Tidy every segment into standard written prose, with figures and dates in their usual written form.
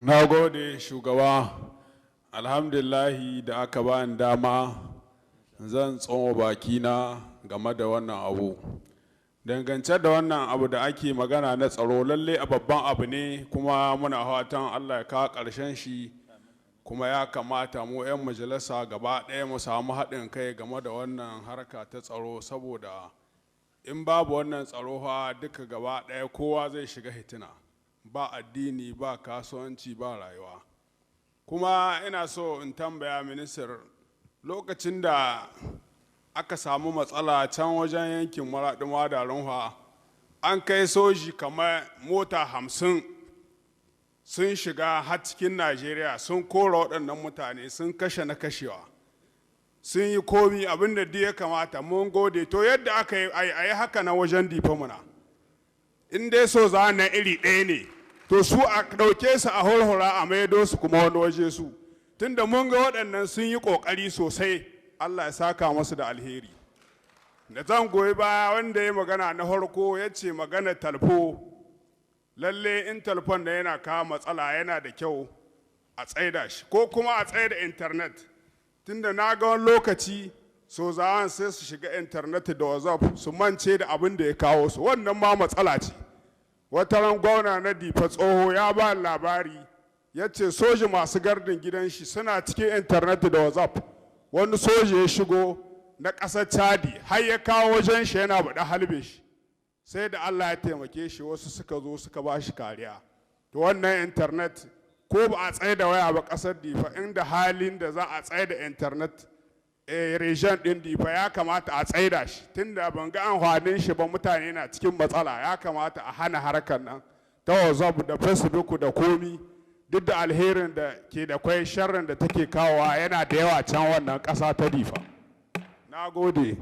Na gode, shugaba. Alhamdulillahi da aka ba ni dama zan tsoma bakina game da wannan abu. Dangance da wannan abu da ake magana na tsaro, lalle a babban abu ne, kuma muna fatan Allah ya kawo ƙarshen shi. Kuma ya kamata mu 'yan majalisa gaba ɗaya mu samu haɗin kai game da wannan harka ta tsaro, saboda in babu wannan tsaro fa, duka gaba ɗaya kowa zai shiga hitina, ba addini, ba kasuwanci, ba rayuwa. Kuma ina so in tambaya minister, lokacin da aka samu matsala can wajen yankin Maraɗi da Runwa, an kai soji kamar mota 50, sun shiga har cikin Najeriya, sun kora waɗannan mutane, sun kashe na kashewa, sun yi komi abin da duk ya kamata. Mun gode. To, yadda aka yi, a yi haka na wajen Difa muna. In dai so za na iri ɗaya ne, to su a ɗauke su a horhora, a maido su kuma wani waje su, tunda mun ga waɗannan sun yi ƙoƙari sosai. Allah ya saka masu da alheri. Da zan goyi baya wanda ya magana na farko, ya ce magana talfo, lalle in talfon da yana kawo matsala, yana da kyau a tsaida shi, ko kuma a tsaida internet, tunda na ga wani lokaci sozawan sai su shiga internet da WhatsApp, su mance da abin da ya kawo su. Wannan ma matsala ce. Wata ran gwamna na Difa tsoho ya ba labari, ya ce soji masu gardin gidan shi suna cikin internet da WhatsApp, wani soja ya shigo na ƙasar Chadi, har ya kawo wajen shi yana baɗa halbe shi, sai da Allah ya taimake shi, wasu suka zo suka ba shi kariya. To, wannan internet, ko ba a tsaye da waya ba ƙasar Difa, inda halin da za a tsaye da internet region ɗin Difa, ya kamata a tsaida shi, tunda ban ga amfanin shi ba. Mutane na cikin matsala. Ya kamata a hana harkar nan ta WhatsApp da Facebook da komi. Duk da alherin da ke da kwai, sharrin da take kawowa yana da yawa can wannan ƙasa ta Difa. Na gode.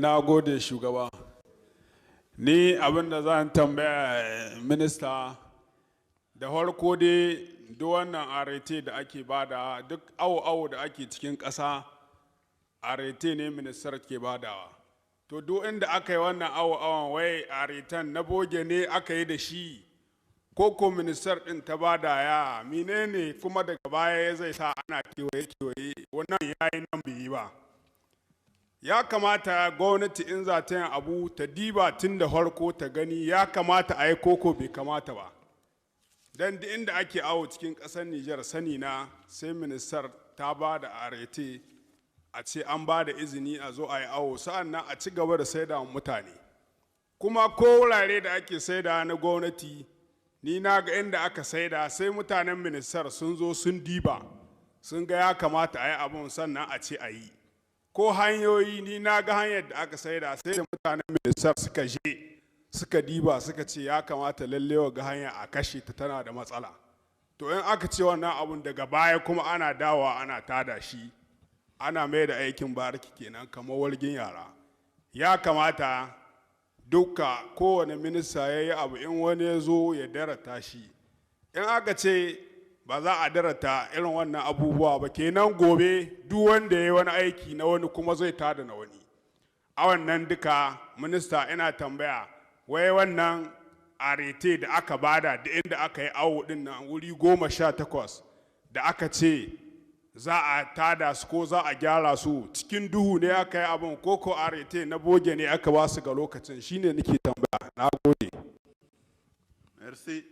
Na gode, shugaba. Ni abin da zan tambaya minista, da farko dai, duk wannan arrêté da ake bada, duk awo-awo da ake cikin ƙasa, arrêté ne ministère ke badawa. To, duk inda aka yi wannan awo-awon, wai arrêtén na boge ne aka yi da shi, ko ministère ɗin ta bada, ya menene? Kuma daga baya zai sa ana kewaye-kewaye, wannan yayi nan bai yi ba. Ya kamata gwamnati in za ta yin abu, ta diba tun da farko, ta gani ya kamata a yi koko bai kamata ba. Don duk inda ake awo cikin ƙasar Nijar, sani na, sai ministère ta ba da arrêté, a ce an ba da izini a zo a yi awo, sa'an nan a ci gaba da saida mutane. Kuma ko wurare da ake saida na gwamnati, ni na ga inda aka saida, sai mutanen ministère sun zo sun diba, sun ga ya kamata a yi abun, sannan a ce a yi. Ko hanyoyi, ni na ga hanyar da aka saida, sai da mutanen ministère suka je suka diba, suka ce ya kamata lalle ga hanya a kashe ta, tana da matsala. To, in aka ce wannan abun daga baya kuma ana dawowa ana tada shi, ana mai da aikin bariki kenan, kamar wargin yara. Ya kamata duka kowane minista ya yi abu, in wani ya zo ya darata shi. In aka ce ba za a darata irin wannan abubuwa ba, kenan gobe duk wanda ya yi wani aiki na wani kuma zai tada na wani. A wannan duka, minista, ina tambaya, wai wannan arrêté da aka bada da inda aka yi awo din nan, wuri 18 da aka ce za a tada su ko za a gyara su, cikin duhu ne aka yi abin, ko arrêté na boge ne aka ba su ga lokacin? Shine nake tambaya. Na gode. Merci.